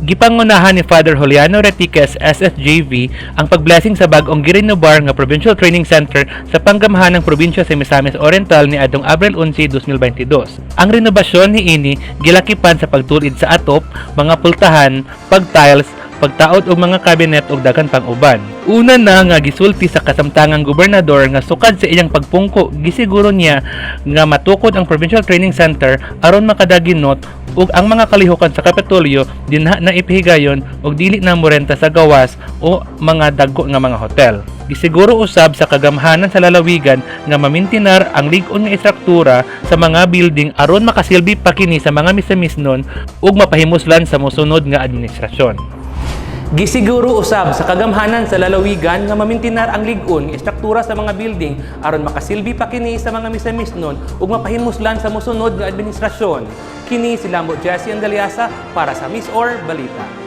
Gipangunahan ni Father Juliano Retiques SSJV ang pagblessing sa bag-ong girenobar nga Provincial Training Center sa panggamhanan ng probinsya sa Misamis Oriental ni adtong Abril 11, 2022. Ang renobasyon niini gilakipan sa pagtul-id sa atop, mga pultahan, pagtiles, pagtaod og mga cabinet ug daghan pang uban. Una na nga gisulti sa kasamtangang gobernador nga sukad sa iyang pagpungko, gisiguro niya nga matukod ang Provincial Training Center aron makadaginot ug ang mga kalihukan sa Kapitolyo dinha na ipahigayon ug dili na morenta sa gawas o mga dagko nga mga hotel. Gisiguro usab sa kagamhanan sa lalawigan nga mamintinar ang lig-on nga istruktura sa mga building aron makasilbi pa kini sa mga Misamisnon ug mapahimuslan sa mosunod nga administrasyon. Gisiguro usab sa kagamhanan sa lalawigan nga mamintinar ang lig-on nga istruktura sa mga building aron makasilbi pa kini sa mga Misamisnon ug mapahimuslan sa mosunod nga administrasyon. Kini si Lambo Jesse Andaliasa para sa MisOr Balita.